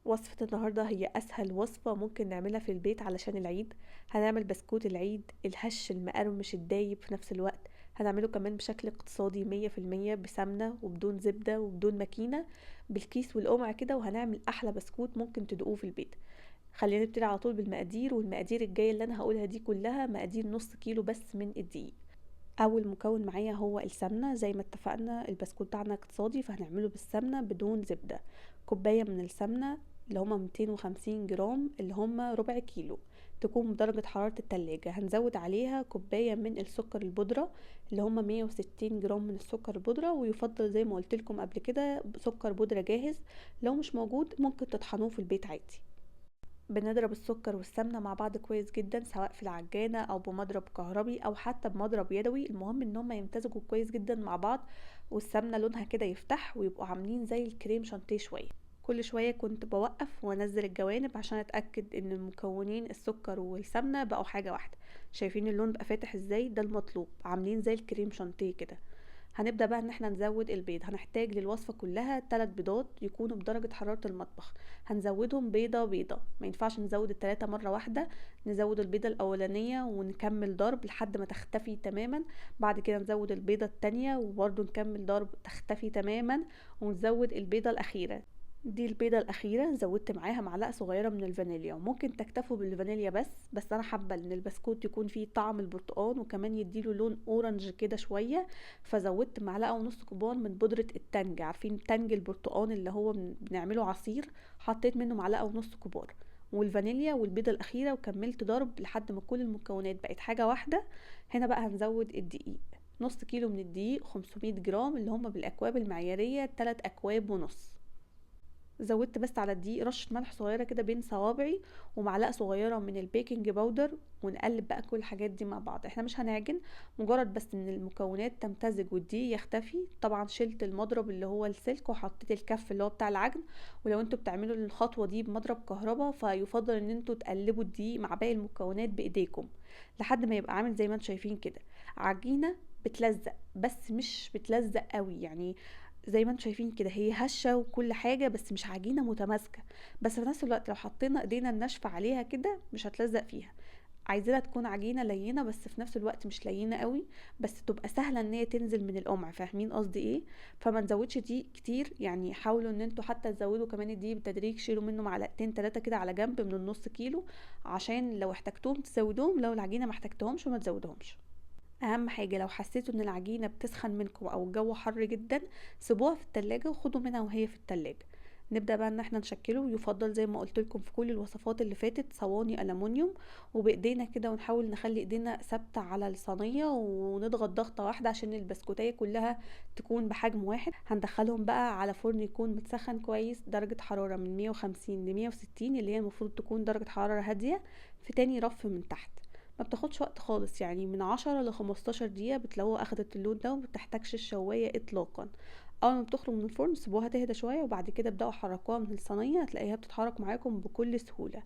وصفة النهاردة هي أسهل وصفة ممكن نعملها في البيت علشان العيد. هنعمل بسكوت العيد الهش المقرمش الدايب في نفس الوقت، هنعمله كمان بشكل اقتصادي 100% بسمنة وبدون زبدة وبدون ماكينة، بالكيس والقمع كده، وهنعمل أحلى بسكوت ممكن تدوقوه في البيت. خلينا نبتدي على طول بالمقادير، والمقادير الجاية اللي أنا هقولها دي كلها مقادير نص كيلو بس من الدقيق. أول مكون معايا هو السمنة، زي ما اتفقنا البسكوت بتاعنا اقتصادي فهنعمله بالسمنة بدون زبدة. كوباية من السمنة اللي هما 250 جرام اللي هما ربع كيلو، تكون بدرجة حرارة التلاجة. هنزود عليها كوباية من السكر البودرة اللي هما 160 جرام من السكر البودرة، ويفضل زي ما قلت لكم قبل كده سكر بودرة جاهز، لو مش موجود ممكن تطحنوه في البيت عادي. بنضرب السكر والسمنة مع بعض كويس جدا، سواء في العجانة او بمضرب كهربي او حتى بمضرب يدوي، المهم ان هما يمتزجوا كويس جدا مع بعض، والسمنة لونها كده يفتح ويبقوا عاملين زي الكريم شانتيه شوية. كل شوية كنت بوقف وانزل الجوانب عشان اتأكد ان المكونين السكر والسمنة بقوا حاجة واحدة. شايفين اللون بقى فاتح ازاي؟ ده المطلوب، عاملين زي الكريم شانتيه كده. هنبدأ بقى ان احنا نزود البيض. هنحتاج للوصفة كلها 3 بيضات يكونوا بدرجة حرارة المطبخ، هنزودهم بيضة بيضة، ما ينفعش نزود التلاتة مرة واحدة. نزود البيضة الأولانية ونكمل ضرب لحد ما تختفي تماما، بعد كده نزود البيضة التانية وبرضو نكمل ضرب تختفي تماما، ونزود البيضة الأخيرة. دي البيضة الأخيرة زودت معاها معلقة صغيرة من الفانيليا، وممكن تكتفوا بالفانيليا بس أنا حابة إن البسكوت يكون فيه طعم البرتقال وكمان يديله لون orange كده شوية، فزودت معلقة ونص كبار من بودرة التانج، عارفين تانج البرتقال اللي هو بنعمله عصير، حطيت منه معلقة ونص كبار، والفانيليا والبيضة الأخيرة، وكملت ضرب لحد ما كل المكونات بقت حاجة واحدة. هنا بقى هنزود الدقيق، نص كيلو من الدقيق 500 جرام اللي هما بالأكواب المعيارية 3 أكواب ونص. زودت بس على الدقيق رشة ملح صغيرة كده بين صوابعي ومعلقة صغيرة من ال baking powder، ونقلب بقى كل الحاجات دي مع بعض. احنا مش هنعجن، مجرد بس ان المكونات تمتزج والدقيق يختفي. طبعا شلت المضرب اللي هو السلك وحطيت الكف اللي هو بتاع العجن، ولو انتوا بتعملوا الخطوة دي بمضرب كهرباء فيفضل ان انتوا تقلبوا الدقيق مع باقي المكونات بايديكم لحد ما يبقى عامل زي ما انتوا شايفين كده، عجينة بتلزق بس مش بتلزق قوي، يعني زي ما انتم شايفين كده هي هشه وكل حاجه بس مش عجينه متماسكه، بس في نفس الوقت لو حطينا ايدينا الناشفه عليها كده مش هتلزق فيها. عايزينها تكون عجينه لينه بس في نفس الوقت مش لينه قوي، بس تبقى سهله ان هي تنزل من القمع، فاهمين قصدي ايه؟ فما نزودش دقيق كتير، يعني حاولوا ان انتوا حتى تزودوا كمان الدقيق بالتدريج، شيلوا منه معلقتين 3 كده على جنب من النص كيلو عشان لو احتاجتوهم تزودوهم، لو العجينه ما احتاجتهمش ما تزودوهمش. اهم حاجه لو حسيتوا ان العجينه بتسخن منكم او الجو حر جدا سيبوها في التلاجة وخدوا منها وهي في التلاجة. نبدا بقى ان احنا نشكله، يفضل زي ما قلت لكم في كل الوصفات اللي فاتت صواني الومنيوم، وبايدينا كده ونحاول نخلي ايدينا ثابته على الصينيه ونضغط ضغطه واحده عشان البسكوتيه كلها تكون بحجم واحد. هندخلهم بقى على فرن يكون متسخن كويس، درجه حراره من 150 ل 160 اللي هي المفروض تكون درجه حراره هاديه، في تاني رف من تحت. ما بتاخدش وقت خالص، يعني من 10 ل 15 دقيقة بتلاقوها اخدت اللون ده، وما بتحتاجش الشواية اطلاقا. اول ما بتخرج من الفرن سيبوها تهدى شوية، وبعد كده ابدأوا حركوها من الصينية، هتلاقيها بتتحرك معاكم بكل سهولة.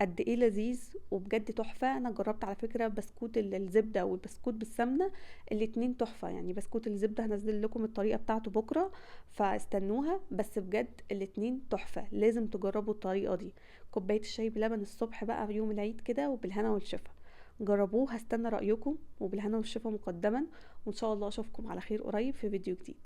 قد ايه لذيذ وبجد تحفة. انا جربت على فكرة بسكوت الزبدة والبسكوت بالسمنة، الاتنين تحفة. يعني بسكوت الزبدة هنزل لكم الطريقة بتاعته بكرة فاستنوها، بس بجد الاتنين تحفة، لازم تجربوا الطريقة دي. كوباية الشاي بلبن الصبح بقى في يوم العيد كده، وبالهنا والشفا. جربوه، هستنى رأيكم، وبالهنا والشفا مقدما، وإن شاء الله أشوفكم على خير قريب في فيديو جديد.